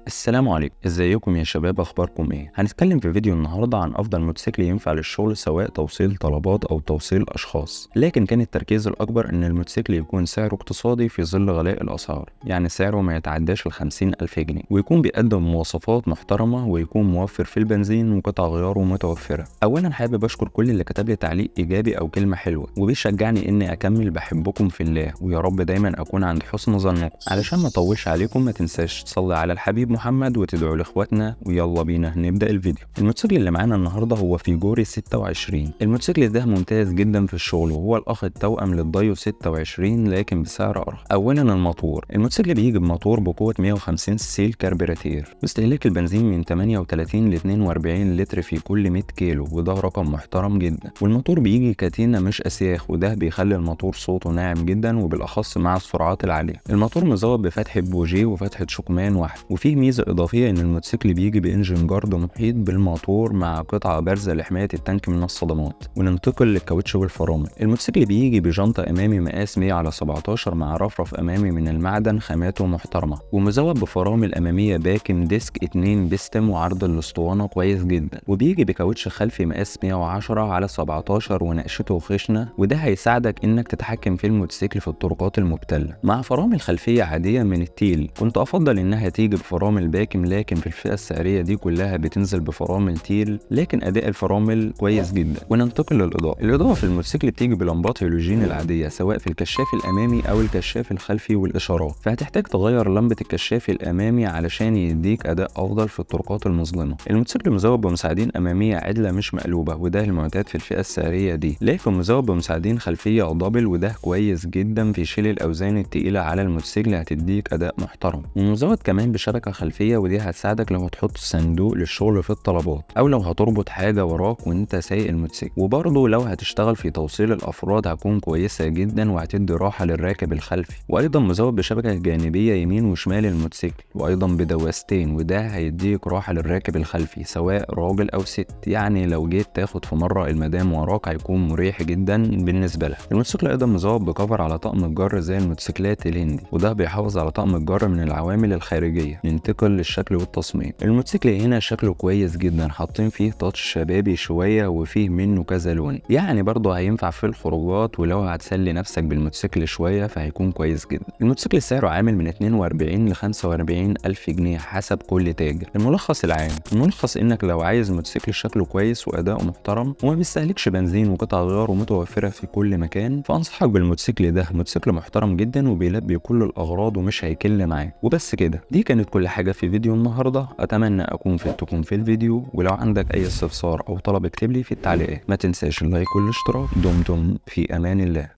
السلام عليكم، ازيكم يا شباب؟ اخباركم ايه؟ هنتكلم في فيديو النهارده عن افضل موتوسيكل ينفع للشغل، سواء توصيل طلبات او توصيل اشخاص، لكن كان التركيز الاكبر ان الموتوسيكل يكون سعره اقتصادي في ظل غلاء الاسعار، يعني سعره ما يتعداش ال50,000 جنيه، ويكون بيقدم مواصفات محترمه، ويكون موفر في البنزين، وقطع غياره متوفره. اولا حابب اشكر كل اللي كتب لي تعليق ايجابي او كلمة حلوة وبيشجعني اني اكمل. بحبكم في الله، ويا رب دايما اكون عند حسن ظنكم. علشان ما اطولش عليكم، ما تنساش تصلي على الحبيب محمد وتدعو لاخواتنا، ويلا بينا نبدا الفيديو. الموتوسيكل اللي معانا النهارده هو فيجوري 26. الموتوسيكل ده ممتاز جدا في الشغل، وهو الاخ التوأم للدايو 26 لكن بسعر ارخص. اولا الموتور، الموتوسيكل بيجي بموتور بقوة 150 سي كربراتير، واستهلاك البنزين من 38 ل 42 لتر في كل 100 كيلو، وده رقم محترم جدا. والموتور بيجي كاتينا مش اسياخ، وده بيخلي الموتور صوته ناعم جدا وبالاخص مع السرعات العالية. الموتور مزود بفتحه بوجيه وفتحه شكمان واحد، وفيه ميزة اضافية ان الموتوسيكل بيجي ب engine guard محيط بالموتور مع قطعه بارزة لحماية التانك من الصدمات. وننتقل للكاوتش والفرامل. الموتوسيكل بيجي بجنطه امامي مقاس 100 على 17 مع رفرف امامي من المعدن خاماته محترمه، ومزود بفرامل امامية باكم disc 2 بستم، وعرض الاسطوانة كويس جدا. وبيجي بكاوتش خلفي مقاس 110 على 17 ونقشته خشنه، وده هيساعدك انك تتحكم في الموتوسيكل في الطرقات المبتله. مع فرامل خلفية عادية من التيل، كنت افضل انها تيجي بفرامل باكم، لكن في الفئة السعرية دي كلها بتنزل بفرامل تيل، لكن اداء الفرامل كويس جدا. وننتقل للاضاءة. الاضاءة في الموتوسيكل بتيجي بلمبات هالوجين العادية سواء في الكشاف الامامي او الكشاف الخلفي والاشارات، فهتحتاج تغير لمبة الكشاف الامامي علشان يديك اداء افضل في الطرقات المظلمة. الموتوسيكل مزود بمساعدين امامية عدله مش مقلوبه، وده المعتاد في الفئة السعرية دي، لكن مزود بمساعدين خلفية double، وده كويس جدا في شيل الاوزان التقيله على الموتوسيكل، هتديك اداء محترم. ومزود كمان بشبكة خلفيه، ودي هتساعدك لو هتحط صندوق للشغل في الطلبات، او لو هتربط حاجة وراك وانت سايق الموتوسيكل، وبرضه لو هتشتغل في توصيل الافراد هتكون كويسة جدا وهتدي راحة للراكب الخلفي. وايضا مزود بشبكة جانبيه يمين وشمال الموتوسيكل، وايضا بدواستين، وده هيديك راحة للراكب الخلفي سواء راجل او ست، يعني لو جيت تاخد في مرة المدام وراك هيكون مريح جدا بالنسبة لها. الموتوسيكل ايضا مزود بكفر على طقم الجر زي الموتوسيكلات الهندي، وده بيحافظ على طقم الجر من العوامل الخارجية. ننتقل للشكل والتصميم. الموتوسيكل هنا شكله كويس جدا، حاطين فيه touch شبابي شوية، وفيه منه كذا لون، يعني برضه هينفع في الخروجات، ولو هتسلي نفسك بالموتوسيكل شوية فهيكون كويس جدا. الموتوسيكل سعره عامل من 42 ل 45 الف جنيه حسب كل تاجر. الملخص العام، الملخص انك لو عايز موتوسيكل شكله كويس واداؤه محترم وما بيستهلكش بنزين وقطع غياره متوفرة في كل مكان، فانصحك بالموتوسيكل ده. موتوسيكل محترم جدا وبيلبي كل الاغراض ومش هيكل معاك. وبس كده، دي كانت كل حاجة في فيديو النهارده. اتمنى اكون فدتكم في الفيديو، ولو عندك اي استفسار او طلب اكتب لي في التعليقات. ما تنساش ال like والاشتراك. دمتم في امان الله.